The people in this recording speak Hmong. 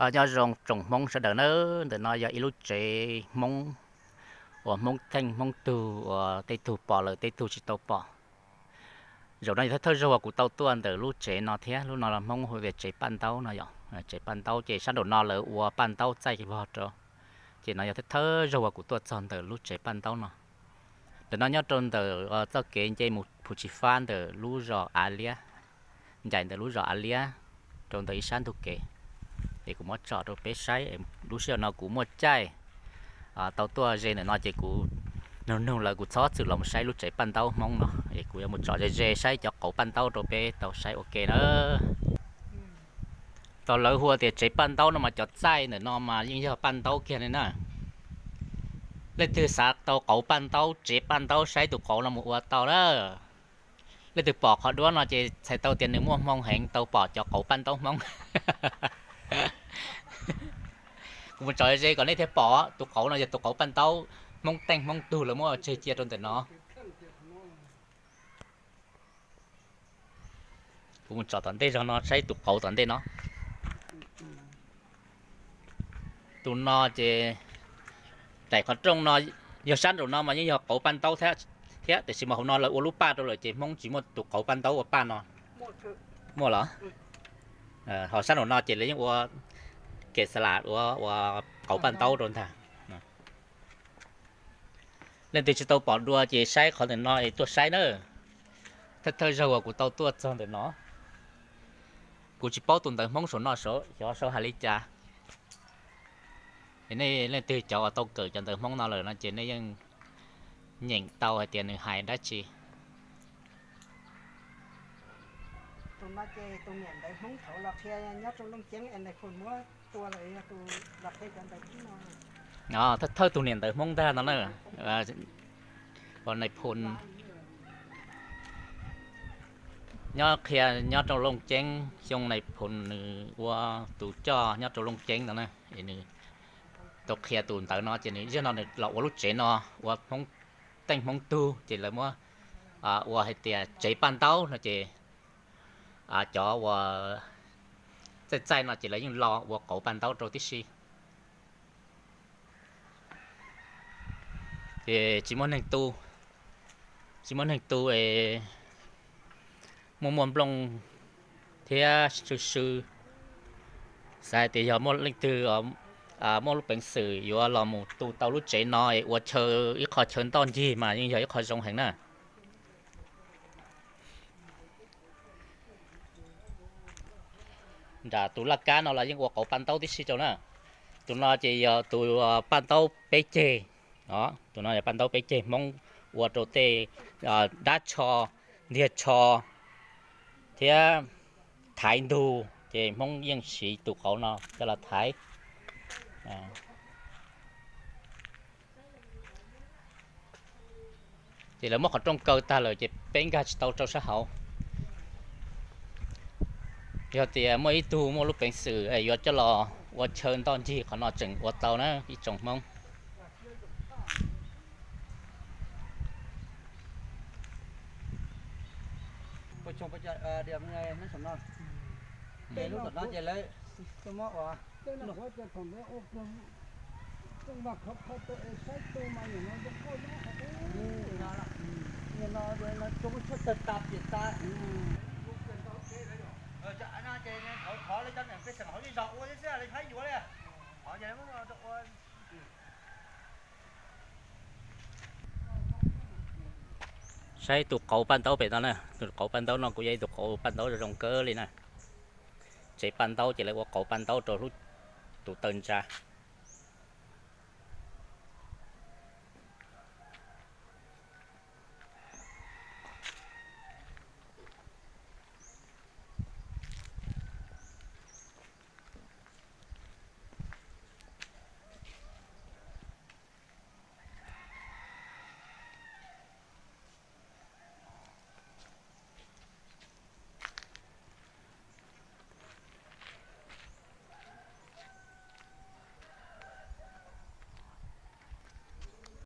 Nyob zoo tsoom Hmoob sawv daws na, ntawm no yog ib lub tsev Hmoob uas Hmoob theej Hmoob tug uas tej tug pom lawm tej tug tsis tau pom. Zaum no yog thawj thawj zaug uas kuv tau tuaj ntawm lub tsev no thiab, lub no Hmoob hu tias tsev paj ntaub no yom. Tsev paj ntaub ces sab nraum no lawv ua paj ntaub txaij vog rau, ces no yog thawj thawj zaug uas kuv tuaj txog ntawm lub tsev paj ntaub no. Ntawm no nyob rau ntawm txoj kev nce mus Phu Tsis Fab ntawm lub zos Av Liab, ncaim ntawm lub zos Av Liab rau ntawm ib sab ntug kev. Es kuv muab tso rau peb saib, lub sij hawm no kuv muaj caij tau tuaj ze ntawm no ces kuv nug nug lawv kuv txhob txwm los mus saib lub tsev paj ntaub Hmoob no, es kuv yuav mus tsom ze ze saib cov qauv paj ntaub rau peb tau saib ua ke na. Tau lawv hu tias tsev paj ntaub no mas cov txaij ntawm no mas yeej yog paj ntaub kiag li na. Leej twg xav tau qauv paj ntaub, tsev paj ntaub, saib tus qauv no mus ua tau na. Leej twg pom qhov duab no ces txhais tau tias nws muaj hmoo heev tau pom cov qauv paj ntaub Hmoob. Kuv mus tsom ze kom nej thiaj pom, tus qauv no yog tus qauv paj ntaub Hmoob theej Hmoob tug lawv muab tseg cia rau ntawm no. Kuv mus tsom tom ntej zog no saib tus qauv tom ntej no. Tus no ces daim qhov rooj no yog sab nraum no mas yeej yog qauv paj ntaub thiab, tiam sis mas hauv no lawv ua lub paj rau lawm ces Hmoob tsis muaj tus qauv paj ntaub ua paj no. Muaj los? Ho sab nraum no ces lawv yeej ua kev xa las ua qauv paj ntaub rau ntag. Leej twg tsis tau pom dua ces saib qhov ntawm no es tuaj saib na. Thawj thawj zaug uas kuv tau tuaj txog ntawm no, kuv tsis paub tus ntawv Hmoob saum no xyov sau hais li cas. Es nej leej twg cov uas tau kawm cov ntawv Hmoob no lawm no ces nej yeej nyeem tau hais tias nws hais dab tsi. Thawj thawj tus niam ntawv Hmoob ntag no na, uas Nais Phoo nyob qhia nyob rau Looj Ceeb, xyoo Nais Phoo nws ua tus coj nyob rau Looj Ceeb no na, es nws tau qhia tus ntawv no ces nws zaum no nws los ua lub tsev no ua Hmoob theej Hmoob tug ces lawv muab ua hais tias tsev paj ntaub no ces cov uas txaij txaij no ces lawv yeej lo ua qauv paj ntaub rau tib si. Ces tsis muaj neeg tu, tsis muaj neeg tu es muaj muaj nplooj thiab sw sw. Xav hais tias yog muaj leej twg muaj lub peev xwm yuav los mus tu tau lub tsev no es ua chaw ib qho chaw ntoj ncig mas yeej yog ib qho zoo heev na. Nram tus laj kab no los yeej ua qauv paj ntaub tib si rau na. Tus no ces yog tus paj ntaub peb ceg. Tus no yog paj ntaub peb ceg Hmoob ua rau tej dab tsho, ntiag tsho thiab thaiv ntug ces Hmoob yeej siv tus qauv no coj los thaiv. Ces lawv muab qhov rooj kaw tag lawm ces peb nkag tsis tau rau sab hauv. Yog tias muaj ib tug muaj lub peev xwm es yuav coj los ua chaw ntoj ncig qhov no tseem ua tau na ib tsoom Hmoob. Saib tus qauv paj ntaub pem no na, tus qauv paj ntaub no kuj yog ib tus qauv paj ntaub zoo zoo kawg li na. Tsev paj ntaub ces lawv ua qauv paj ntaub rau hlub tus taw ntsa.